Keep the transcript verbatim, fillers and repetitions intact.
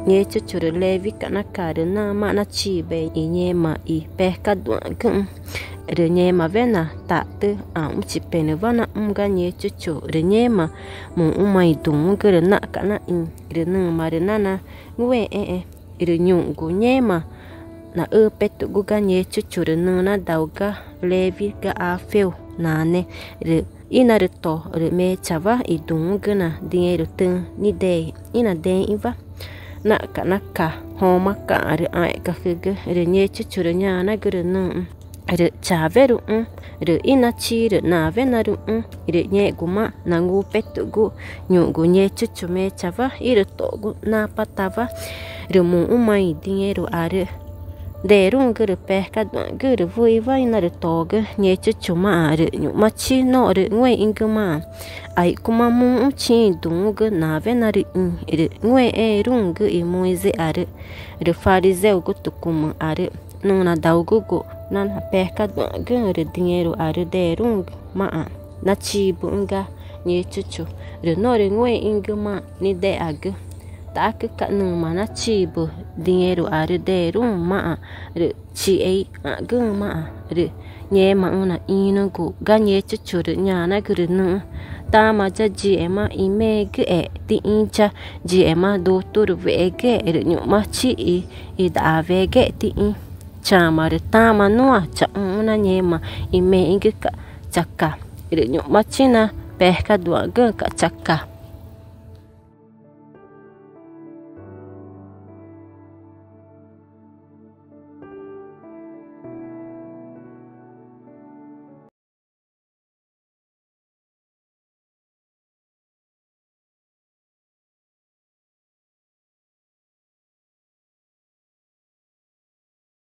Ngechuchu rü Lewica̱x naca rü namaã nachibae i ngẽma i pecado ãgüxü̃. Rü ngẽmawena taxtü ãũtchipenüwa naxũ ga Ngechuchu rü ngẽma muxü̃ma i duü̃xü̃gü rü naxca̱x naxĩ. Rü nüma rü nanangúexẽẽ. Rü ñuxgu ngẽma naxüpetugu ga Ngechuchu rü nüxü̃ nadau ga Lewi ga Aféu nane rü ínarüto rü mechawa i duü̃xü̃güna dĩẽru tüxü̃ nidexü̃ ínadexü̃wa naxca̱x naca. Jomaca̱x rü ãẽ̱xgacügü rü Ngechuchu rü ñanagürü nüxü̃: —Rü chaweruxü̃ rü ínachi rü nawe narüxü̃. Rü ngẽxguma nangupetugu ñuxgu Ngechuchu mechawa írütogu napatawa rü muxü̃ma i dĩẽruarü dexeruü̃gü rü pecado ãgü rü wüxiwa ínarütogü Ngechuchumaã. Rü ñu̱xmachi norü ngúexü̃gümaã aixcüma muxü̃ chiĩ i duü̃xü̃gü nawe narüxĩ. Rü ngúexẽẽruü̃gü i Moiséarü rü Parichéugutücümüarü nüxü̃ nadaugugu na pecado ãgüxü̃ rü dĩẽruarü dexeruü̃maã nachibüxü̃ ga Ngechuchu. Rü norü ngúexü̃gümaã nidexagü taxacüca̱x nüma nachibü dĩẽruarü dexeruü̃maã rü chixexü̃ ãgüxü̃maã. Rü ngẽmaxü̃ naxĩnügu ga Ngechuchu rü ñanagürü nüxü̃: —Tama ya yixema i megüxe tixĩ ya yixema duturuwe̱xegüxe rü ñu̱xmachi i idaawe̱xegüxe tixĩ. Chama rü tama nuã chaxũxü̃ na ngẽma i mexü̃güca̱x chaca rü ñu̱xmachi na pecado ãgüxü̃ca̱x chaca.